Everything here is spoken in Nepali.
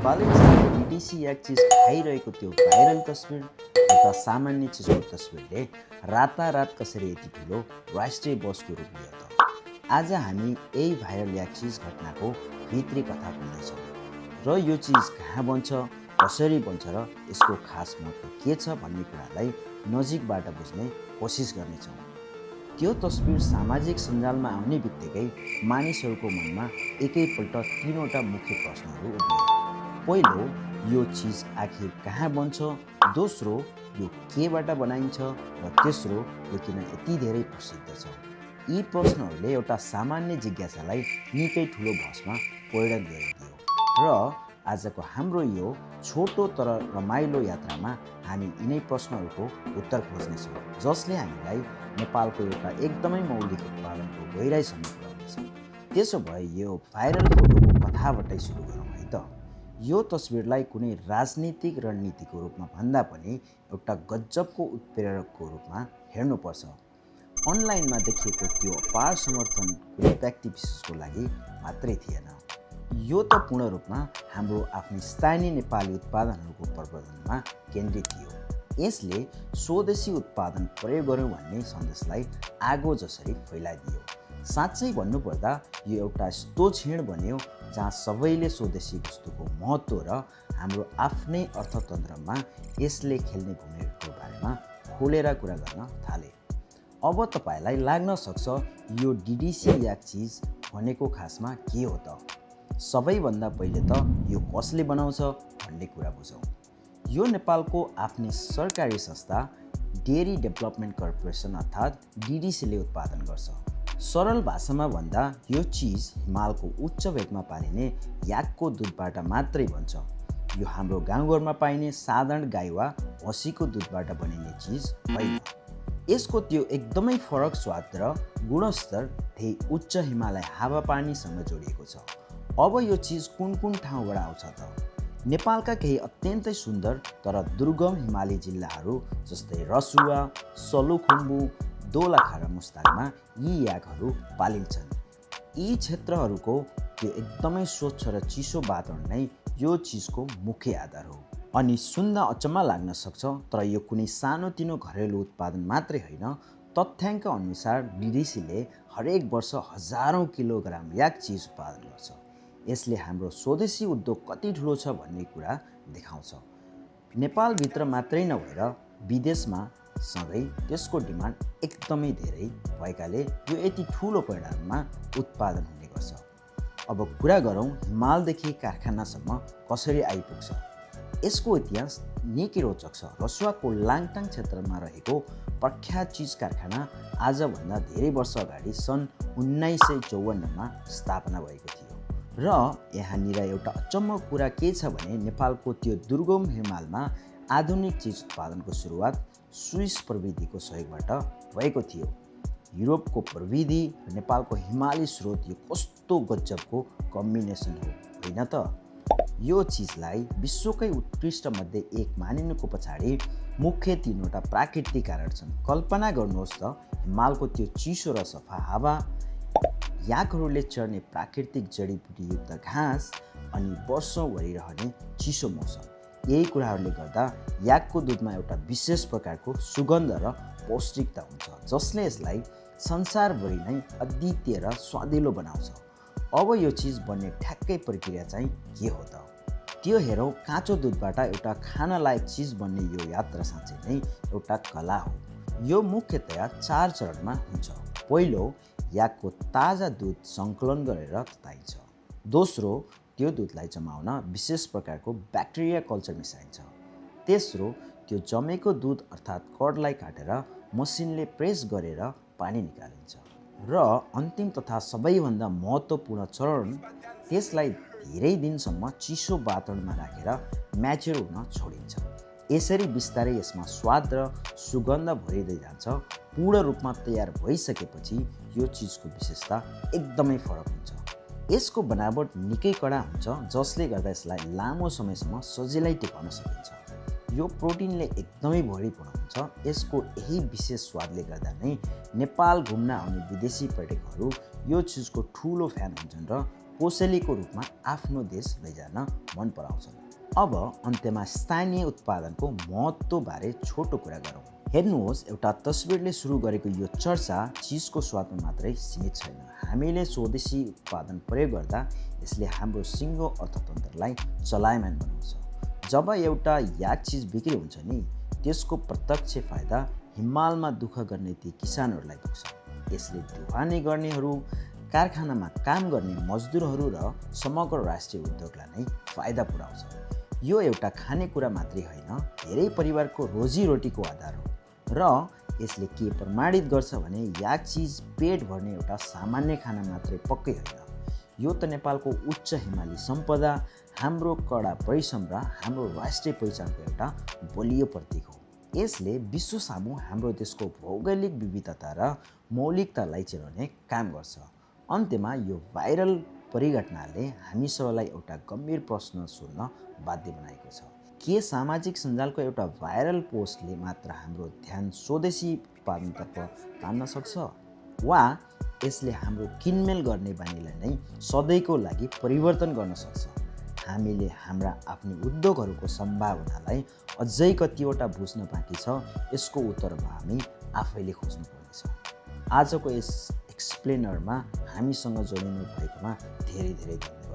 बालुवाको डिडिसी याक चिज खाइरहेको त्यो भाइरल तस्बिर एउटा सामान्य चिजको तस्बिरले रातारात कसरी यति ठुलो राष्ट्रिय बसको रूप लियो त। आज हामी यही भाइरल याक चिज घटनाको भित्री कथा बुझ्दैछौँ र यो चिज कहाँ बन्छ, कसरी बन्छ र यसको खास महत्त्व के छ भन्ने कुरालाई नजिकबाट बुझ्ने कोसिस गर्नेछौँ। त्यो तस्बिर सामाजिक सञ्जालमा आउने बित्तिकै मानिसहरूको मनमा एकैपल्ट तीनवटा मुख्य प्रश्नहरू उठ्यो। पहिलो, यो चिज आखिर कहाँ बन्छ, दोस्रो, यो केबाट बनाइन्छ र तेस्रो, यो किन यति धेरै प्रसिद्ध छ। यी प्रश्नहरूले एउटा सामान्य जिज्ञासालाई निकै ठुलो बहसमा परिणत गरिदियो र आजको हाम्रो यो छोटो तर रमाइलो यात्रामा हामी यिनै प्रश्नहरूको उत्तर खोज्नेछौँ, जसले हामीलाई नेपालको एउटा एकदमै मौलिक उत्पादनको गहिराइसम्म पुर्याउनेछ। त्यसो भए यो भाइरल फोटोको कथाबाटै सुरु गरौँ है त। यो तस्बिरलाई कुनै राजनीतिक रणनीतिको रूपमा भन्दा पनि एउटा गजबको उत्प्रेरकको रूपमा हेर्नुपर्छ। अनलाइनमा देखिएको त्यो अपार समर्थन कुनै व्यक्ति विशेषको लागि मात्रै थिएन। यो त पूर्ण रूपमा हाम्रो आफ्नै स्थानीय नेपाली उत्पादनहरूको प्रवर्धनमा केन्द्रित थियो। यसले स्वदेशी उत्पादन प्रयोग गर्यौँ भन्ने सन्देशलाई आगो जसरी फैलाइदियो। साँच्चै भन्नुपर्दा यो एउटा यस्तो क्षण बन्यो जहाँ सबैले स्वदेशी वस्तुको महत्त्व र हाम्रो आफ्नै अर्थतन्त्रमा यसले खेल्ने भूमिकाको बारेमा खोलेर कुरा गर्न थाले। अब तपाईँलाई लाग्न सक्छ यो डिडिसी याक चिज भनेको खासमा के हो त। सबैभन्दा पहिले त यो कसले बनाउँछ भन्ने कुरा बुझौँ। यो नेपालको आफ्नै सरकारी संस्था डेयरी डेभलपमेन्ट कर्पोरेसन अर्थात् डिडिसीले उत्पादन गर्छ। सरल भाषामा भन्दा यो चिज हिमालको उच्च भेगमा पालिने याकको दुधबाट मात्रै बन्छ। यो हाम्रो गाउँघरमा पाइने साधारण गाई वा भैँसीको दुधबाट बनिने चिज होइन। यसको त्यो एकदमै फरक स्वाद र गुणस्तर त्यही उच्च हिमालय हावापानीसँग जोडिएको छ। अब यो चिज कुन कुन ठाउँबाट आउँछ त? नेपालका केही अत्यन्तै सुन्दर तर दुर्गम हिमाली जिल्लाहरू जस्तै रसुवा, सलुखुम्बु, दोलखा र मुस्ताङमा यी याकहरू पालिन्छन्। यी क्षेत्रहरूको त्यो एकदमै स्वच्छ र चिसो वातावरण नै यो चिजको मुख्य आधार हो। अनि सुन्दा अचम्म लाग्न सक्छ, तर यो कुनै सानोतिनो घरेलु उत्पादन मात्रै होइन। तथ्याङ्क अनुसार डिडिसीले हरेक वर्ष हजारौँ किलोग्राम याक चिज उत्पादन गर्छ। यसले हाम्रो स्वदेशी उद्योग कति ठुलो छ भन्ने कुरा देखाउँछ। नेपालभित्र मात्रै नभएर विदेशमा सँगै त्यसको डिमान्ड एकदमै धेरै भएकाले यो यति ठुलो परिमाणमा उत्पादन हुने गर्छ। अब कुरा गरौँ हिमालदेखि कारखानासम्म कसरी आइपुग्छ। यसको इतिहास निकै रोचक छ। रसुवाको लाङटाङ क्षेत्रमा रहेको प्रख्यात चिज कारखाना आजभन्दा धेरै वर्ष अगाडि सन् 1954मा स्थापना भएको थियो र यहाँनिर एउटा अचम्मको कुरा के छ भने नेपालको त्यो दुर्गम हिमालमा आधुनिक चिज उत्पादनको सुरुवात स्विस प्रविधिको सहयोगबाट भएको थियो। युरोपको प्रविधि र नेपालको हिमाली स्रोत यो कस्तो गजबको कम्बिनेसन हो होइन त। यो चिजलाई विश्वकै उत्कृष्ट मध्ये एक मानिनुको पछाडि मुख्य तीनवटा प्राकृतिक कारण छन्। कल्पना गर्नुहोस् त, हिमालको त्यो चिसो र सफा हावा, याकहरूले चढ्ने प्राकृतिक जडीबुटीयुक्त घाँस अनि वर्षौँभरि रहने चिसो मौसम। यही कुराहरूले गर्दा याकको दुधमा एउटा विशेष प्रकारको सुगन्ध र पौष्टिकता हुन्छ, जसले यसलाई संसारभरि नै अद्वितीय र स्वादिलो बनाउँछ। अब यो चिज बन्ने ठ्याक्कै प्रक्रिया चाहिँ के हो त? त्यो हेरौँ। काँचो दुधबाट एउटा खान लायक चिज बन्ने यो यात्रा साँच्चै नै एउटा कला हो। यो मुख्यतया 4 चरणमा हुन्छ। पहिलो, याकको ताजा दूध सङ्कलन गरेर तताइन्छ। दोस्रो, त्यो दुधलाई जमाउन विशेष प्रकारको ब्याक्टेरिया कल्चर मिसाइन्छ। तेस्रो, त्यो जमेको दुध अर्थात् कर्डलाई काटेर मसिनले प्रेस गरेर पानी निकालिन्छ। र अन्तिम तथा सबैभन्दा महत्त्वपूर्ण चरण, त्यसलाई धेरै दिनसम्म चिसो वातावरणमा राखेर म्याच्योर हुन छोडिन्छ। यसरी बिस्तारै यसमा स्वाद र सुगन्ध भरिँदै जान्छ। पूर्ण रूपमा तयार भइसकेपछि यो चिजको विशेषता एकदमै फरक हुन्छ। यसको बनावट निकै कडा हुन्छ, जसले गर्दा यसलाई लामो समयसम्म सजिलै टिकाउन सकिन्छ। यो प्रोटिनले एकदमै भरिपूर्ण हुन्छ। यसको यही विशेष स्वादले गर्दा नै नेपाल घुम्न आउने विदेशी पर्यटकहरू यो चिजको ठुलो फ्यान हुन्छन् र कोसेलीको रूपमा आफ्नो देश लैजान मन पराउँछन्। अब अन्त्यमा स्थानीय उत्पादनको महत्त्वबारे छोटो कुरा गरौँ। हेर्नुहोस्, एउटा तस्बिरले सुरु गरेको यो चर्चा चिजको स्वादमा मात्रै सीमित छैन। हामीले स्वदेशी उत्पादन प्रयोग गर्दा यसले हाम्रो सिङ्गो अर्थतन्त्रलाई चलायमान बनाउँछ। जब एउटा याक चिज बिक्री हुन्छ नि, त्यसको प्रत्यक्ष फाइदा हिमालमा दुःख गर्ने ती किसानहरूलाई पुग्छ। यसले ढुवानी गर्नेहरू, कारखानामा काम गर्ने मजदुरहरू र समग्र राष्ट्रिय उद्योगलाई नै फाइदा पुर्याउँछ। यो एउटा खानेकुरा मात्रै होइन, धेरै परिवारको रोजीरोटीको आधार हो। र यसले के प्रमाणित गर्छ भने याक चिज पेट भर्ने एउटा सामान्य खाना मात्रै पक्कै होइन। यो त नेपालको उच्च हिमाली सम्पदा, हाम्रो कडा परिश्रम र हाम्रो राष्ट्रिय पहिचानको एउटा बलियो प्रतीक हो। यसले विश्व सामु हाम्रो देशको भौगोलिक विविधता र मौलिकतालाई चिनाउने काम गर्छ। अन्त्यमा यो भाइरल परिघटनाले हामी सबैलाई एउटा गम्भीर प्रश्न सोध्न बाध्य बनाएको छ। के सामाजिक सञ्जालको एउटा भाइरल पोस्टले मात्र हाम्रो ध्यान स्वदेशी उत्पादनतर्फ तान्न सक्छ, वा यसले हाम्रो किनमेल गर्ने बानीलाई नै सधैँको लागि परिवर्तन गर्न सक्छ? हामीले हाम्रा आफ्नै उद्योगहरूको सम्भावनालाई अझै कतिवटा बुझ्न बाँकी छ। यसको उत्तर हामी आफैले खोज्नुपर्नेछ। आजको यस एक्सप्लेनरमा हामीसँग जोडिनु भएकोमा धेरै धेरै धन्यवाद।